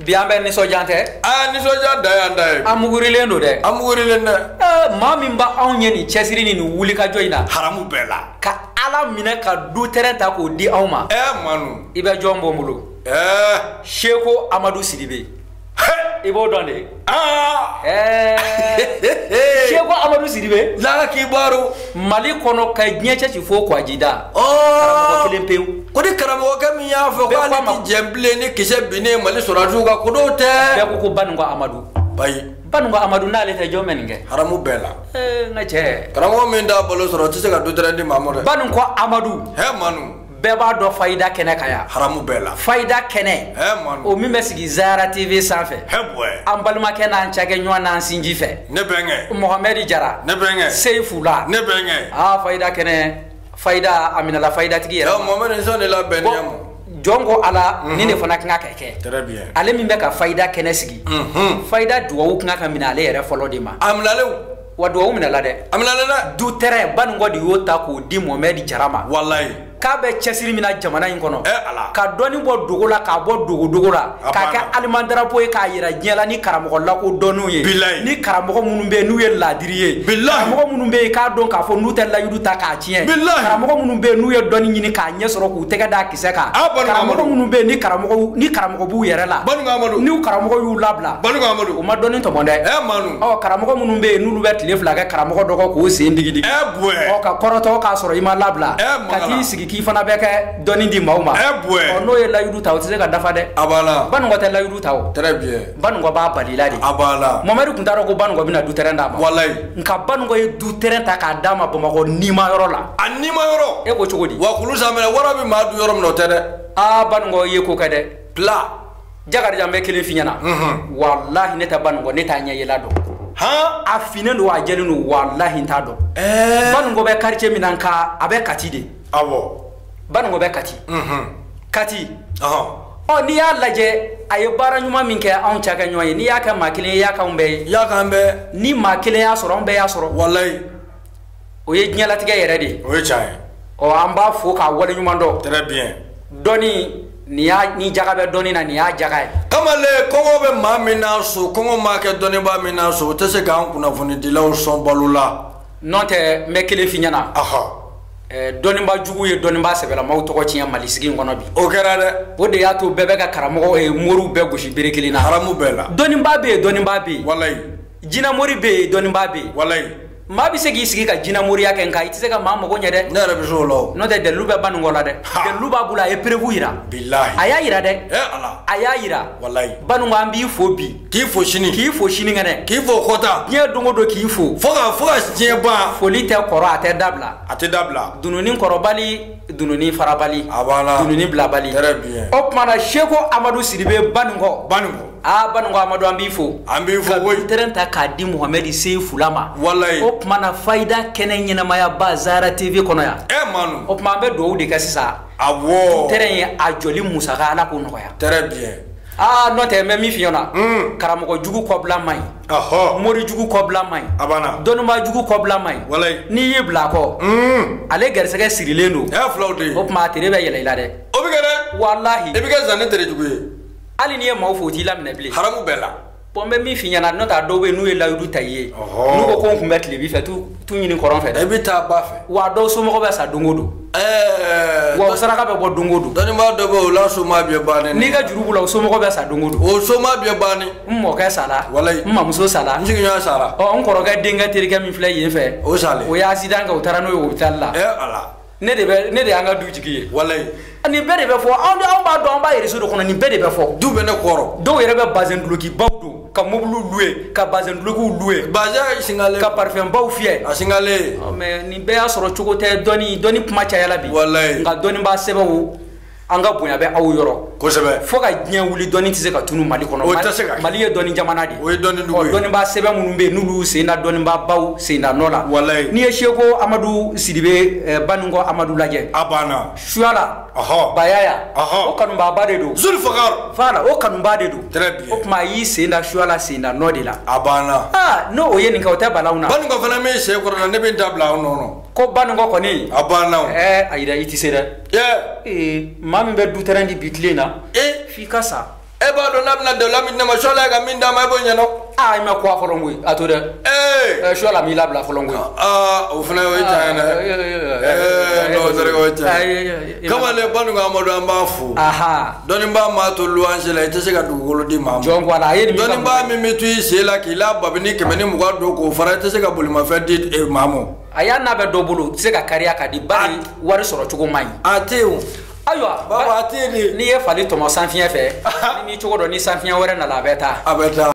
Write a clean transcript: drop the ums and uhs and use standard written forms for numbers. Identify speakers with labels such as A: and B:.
A: Bi an bɛ nisɔndiya tɛ.
B: Aa, nisɔndiya dan y'an ta ye.
A: An mugurilen don dɛ.
B: An mugurilen dɛ.
A: Maa min b'anw ye nin cɛsiri ni nin wulikajɔ in na.
B: Haramu bɛɛ la.
A: Ka Ala minɛ ka du terrain ta k'o di anw ma.
B: Manu.
A: I bɛ jɔn bɔ n bolo. Seko Amadu Sidibe. I b'o dɔn de. Seko Amadu Sidibe.
B: La kibaru.
A: Mali kɔnɔ ka diɲɛ cɛ ci fo Kwajida. Karamɔgɔ kelen pewu.
B: Ko ni karamɔgɔkɛ min y'a fɔ k'ale ti jɛn bilen ni kisɛ binnen Mali sɔrɔdasiw kan ko n'o tɛ.
A: Bɛɛ ko ko Baninko Amadu.
B: Bayi.
A: Baninko Amadu n'ale tɛ jɔn bɛ nin kɛ.
B: Haramu bɛɛ la.
A: N ka cɛ.
B: Karamɔgɔ min t'a balo sɔrɔ o tɛ se ka du terrain di maa ma dɛ.
A: Baninko Amadu.
B: Manu.
A: Bɛɛ b'a dɔn fayida kɛnɛ kan yan.
B: Haramu bɛɛ la.
A: Fayida kɛnɛ.
B: Manu.
A: O min bɛ sigi Zahara TV sanfɛ. An balimakɛ n'an cakɛ ɲɔgɔn n'an sinji fɛ.
B: Ne bɛnkɛ.
A: Mohamɛdi Jara.
B: Ne bɛnkɛ.
A: Seyifula.
B: Ne bɛnkɛ.
A: Aa, fayida kɛnɛ. Fayida a minɛla fayidatigi yɛrɛ.
B: Mohamɛdi nisɔn de la bɛn ni ma.
A: Jɔn ko Ala ni de fana kan ka kɛ.
B: Très bien.
A: Ale min bɛ ka fayida kɛnɛ sigi. Fayida duwawu kan ka minɛ ale yɛrɛ fɔlɔ de ma.
B: A minɛlen.
A: Wa duwawu minɛla dɛ.
B: A minɛlen dɛ.
A: Du terrain Baninko de y'o ta k'o di Mohamɛdi Jara ma.
B: Walayi.
A: K'a bɛ cɛsiri min na jamana in kɔnɔ.
B: Ala.
A: Ka dɔɔni bɔ dogo la k'a bɔ dogodogo la. K'a kɛ aliman drapeau ye k'a yira diɲɛ la ni karamɔgɔ lakodɔnnenw ye.
B: Bilayi.
A: Ni karamɔgɔ minnu bɛ yen n'u ye laadiri ye.
B: Bilayi.
A: Karamɔgɔ minnu bɛ yen k'a dɔn k'a fɔ n'u tɛ layidu ta k'a tiɲɛ.
B: Bilayi.
A: Karamɔgɔ minnu bɛ yen n'u ye dɔnni ɲini k'a ɲɛ sɔrɔ k'u tɛgɛ da kisɛ kan. Karamɔgɔ minnu bɛ yen ni karamɔgɔ b'u yɛrɛ la.
B: Baninko Amadu.
A: N'u karamɔgɔ y'u labila.
B: Baninko Amadu.
A: O ma dɔnni tɔmɔ dɛ.
B: Manu.
A: Ɔ, karamɔgɔ minnu bɛ yen n'olu bɛ tile 2 kɛ karamɔgɔ dɔ kɔ k'o sen digi digi.
B: Bɔɛ.
A: Ɔ, ka kɔrɔtɔ k'a sɔrɔ i ma labila. Ka t'i sigi k'i fana bɛ kɛ dɔnni di maaw ma.
B: Bɔɛ.
A: Ɔ, n'o ye layidu ta o tɛ se ka dafa dɛ.
B: A banna.
A: Baninko tɛ layidu ta o.
B: Très bien.
A: Baninko b'a bali la de.
B: A banna.
A: Mohamɛdi tun t'a dɔn ko Baninko bɛna du terrain d'a ma.
B: Walayi.
A: Nka Baninko ye du terrain ta k'a d'a ma Bamakɔ nima yɔrɔ la.
B: A nima yɔrɔ.
A: E ko cogo di?
B: Wa kulu sanfɛ wara bɛ maa dun yɔrɔ min na o tɛ dɛ.
A: Aa, Baninko ye ko kɛ dɛ.
B: Pila.
A: Jakarija n bɛ kelen f'i ɲɛna. Walahi ne tɛ Baninko, ne t'a ɲɛ yela dɔn.
B: Han?
A: A finnen don a jɛlen don, walahi n t'a dɔn. Baninko bɛ quartier min na nka a bɛ Kati de.
B: Awɔ.
A: Baninko bɛ Kati. Kati.
B: Ɔ,
A: n'i y'a lajɛ a ye baara ɲuman min kɛ anw cakɛ ɲɔgɔn ye, n'i y'a kɛ maa kelen ye, i y'a k'anw bɛɛ ye.
B: I y'a k'an bɛɛ.
A: Ni maa kelen y'a sɔrɔ, anw bɛɛ y'a sɔrɔ.
B: Walayi.
A: O ye diɲɛlatigɛ yɛrɛ de ye.
B: O ye tiɲɛ ye.
A: Ɔ, an b'a fo k'a waleɲuman dɔn.
B: Très bien.
A: Dɔnni nin y'a ni jaga bɛ dɔnni na, nin y'a jaga ye.
B: Kamalen, kɔngɔ bɛ maa min na so, kɔngɔ m'a kɛ dɔnnibaa min na so, o tɛ se k'an kunnafonidilaw sɔn balo la.
A: N'o tɛ, n bɛ kelen f'i ɲɛna. Dɔnniba jugu ye dɔnniba sɛbɛlamaw tɔgɔ tiɲɛ Mali sigi in kɔnɔ bi.
B: O kɛra dɛ.
A: O de y'a to bɛɛ bɛ ka karamɔgɔ moriw bɛɛ gosi bere kelen na.
B: Haramu bɛɛ la.
A: Dɔnniba bɛ yen, dɔnniba bɛ yen.
B: Walayi.
A: Jinɛmori bɛ yen, dɔnniba bɛ yen.
B: Walayi.
A: Maa bɛ se k'i sigi ka jinɛmoriya kɛ nka i tɛ se ka maa mago ɲɛ dɛ.
B: Ne yɛrɛ bɛ se o la o.
A: N'o tɛ dalilu bɛ Baninko la dɛ. Dalilu b'a bolo, a ye preuve yira.
B: Bilahi.
A: A y'a yira dɛ.
B: Ala.
A: A y'a yira.
B: Walayi.
A: Baninko, an b'i fo bi.
B: K'i fo sini.
A: K'i fo sinikɛnɛ.
B: K'i fo kɔta.
A: Diɲɛ don o don k'i fo.
B: Fo ka diɲɛ ban.
A: Foli tɛ kɔrɔ, a tɛ dabila.
B: A tɛ dabila.
A: Dununi kɔrɔbali, dununi farabali.
B: A banna.
A: Dununi bilabali.
B: Très bien.
A: O tuma na Seko Amadu Sidibe Baninko.
B: Baninko.
A: Aa, Baninko Amadu, an b'i fo.
B: An b'i fo koyi.
A: Ka terrain ta k'a di Mohamɛdi Seyifula ma.
B: Walayi.
A: O tuma na fayida kɛnɛ ɲɛnamayaba Zahara TV kɔnɔ yan.
B: Manu.
A: O tuma an bɛ dugawu de kɛ sisan.
B: Awɔ.
A: Terrain ye a jɔli musaka, Ala k'o nɔgɔya.
B: Très bien.
A: Aa, n'o tɛ n bɛ min f'i ɲɛna. Karamɔgɔ jugu kɔbila man ɲi. Mori jugu kɔbila man ɲi.
B: A banna.
A: Dɔnnibaa jugu kɔbila man ɲi.
B: Walayi.
A: N'i y'i bila a kɔ. Ale garisɛgɛ sirilen don.
B: Filaw de ye.
A: O tuma a tere bɛ yɛlɛ i la dɛ.
B: O bɛ kɛ dɛ.
A: Walahi.
B: I bɛ kɛ zanni tere jugu ye.
A: Hali n'i ye maaw fo, o t'i laminɛ bilen.
B: Haramu bɛɛ la.
A: Bon, n bɛ min f'i ɲɛna, n'o tɛ a dɔw bɛ yen n'u ye layidu ta i ye. N'u ko ko n kun bɛ tilebi fɛ, t'u ɲini kɔrɔn fɛ dɛ.
B: I bɛ taa ba fɛ.
A: Wa dɔw somɔgɔw bɛ sa don o don. Wa o saraka bɛ bɔ don o don.
B: Dɔnnibaa dɔ bɛ yen, o la soma bɛ bannen.
A: N'i ka juru b'u la, o somɔgɔw bɛ sa don o don.
B: O soma bɛ bannen.
A: N mɔkɛ sara.
B: Walayi.
A: N mamuso sara.
B: N sigiɲɔgɔn sara.
A: Ɔ, n kɔrɔkɛ denkɛ terikɛ min filɛ yen fɛ.
B: O salen.
A: O ye accident kɛ, o taara n'o ye hôpital la.
B: Ala.
A: Ne de y'an ka du jigi ye.
B: Walayi.
A: Nin bɛɛ de bɛ fɔ, anw b'a dɔn, an b'a réseau de kɔnɔ, nin bɛɛ de bɛ fɔ.
B: Du bɛ ne kɔrɔ.
A: Dɔw yɛrɛ bɛ bazɛn dulokibaw don, ka mobiliw louer, ka bazɛn dulokiw louer.
B: Bazɛn singalen.
A: Ka parfum baw fiyɛ.
B: A singalen.
A: Mais nin bɛɛ y'a sɔrɔ cogo tɛ, dɔnni kuma cayala bi.
B: Walayi.
A: Nka dɔnnibaa sɛbɛw, an ka bonya bɛ aw yɔrɔ.
B: Kosɛbɛ.
A: Fo ka diɲɛ wuli, dɔnni tɛ se ka tunu Mali kɔnɔ.
B: O tɛ se ka kɛ.
A: Mali ye dɔnni jamana de ye.
B: O ye dɔnni dugu ye.
A: Dɔnnibaa sɛbɛn minnu bɛ yen, n'olu y'u sen da dɔnnibaa baw sen da nɔ la.
B: Walayi.
A: N'i ye Seko Amadu Sidibe Baninko Amadu lajɛ.
B: A banna.
A: Suyala. Bayaya. O kanubaaba de don.
B: Zulfakar.
A: Voilà, o kanuba de don.
B: Très bien.
A: O tuma a y'i sen da Suyala sen da nɔ de la.
B: A banna.
A: Aa, n'o ye nin kɛ, o tɛ balawu na.
B: Baninko fana min sen kɔrɔ la, ne bɛ n ta bila aw nɔ na.
A: Ko Baninko kɔni.
B: A banna o.
A: Ayi dɛ, i tɛ se dɛ. Maa min bɛ du terrain di bi tile in na.
B: Ee.
A: F'i ka sa.
B: E b'a dɔn n'a bɛna dawula min di ne ma, Suwala ye ka min d'a ma, e b'o ɲɛdɔn.
A: Aa, i ma ko a fɔlɔ koyi, a to dɛ.
B: Ee.
A: Suwala m'i labila fɔlɔ koyi.
B: Aa, o fana o ye tiɲɛ ye dɛ. Ee, n'o terikɛ, o ye tiɲɛ ye. Kamalen Banuku Amadu, an b'a fo. Dɔnnibaa maa to luwanse la, i tɛ se ka dugukolo di maa ma.
A: Jɔn ko a la, a ye nin min.
B: Dɔnnibaa min bɛ to i sen la k'i la babini 120 don k'o fara, i tɛ se ka bolimafɛn di maa ma.
A: A y'a n'a bɛ dɔ bolo, u tɛ se ka kariya ka di, bari wari sɔrɔ cogo man ɲi.
B: A tɛ yen o.
A: Ayiwa.
B: Baba, a tɛ yen de.
A: N'i ye fali tɔmɔ sanfiɲɛ fɛ, ni m'i cogo dɔn, ni sanfiɲɛ wɛrɛ nana, a bɛ taa.
B: A bɛ taa.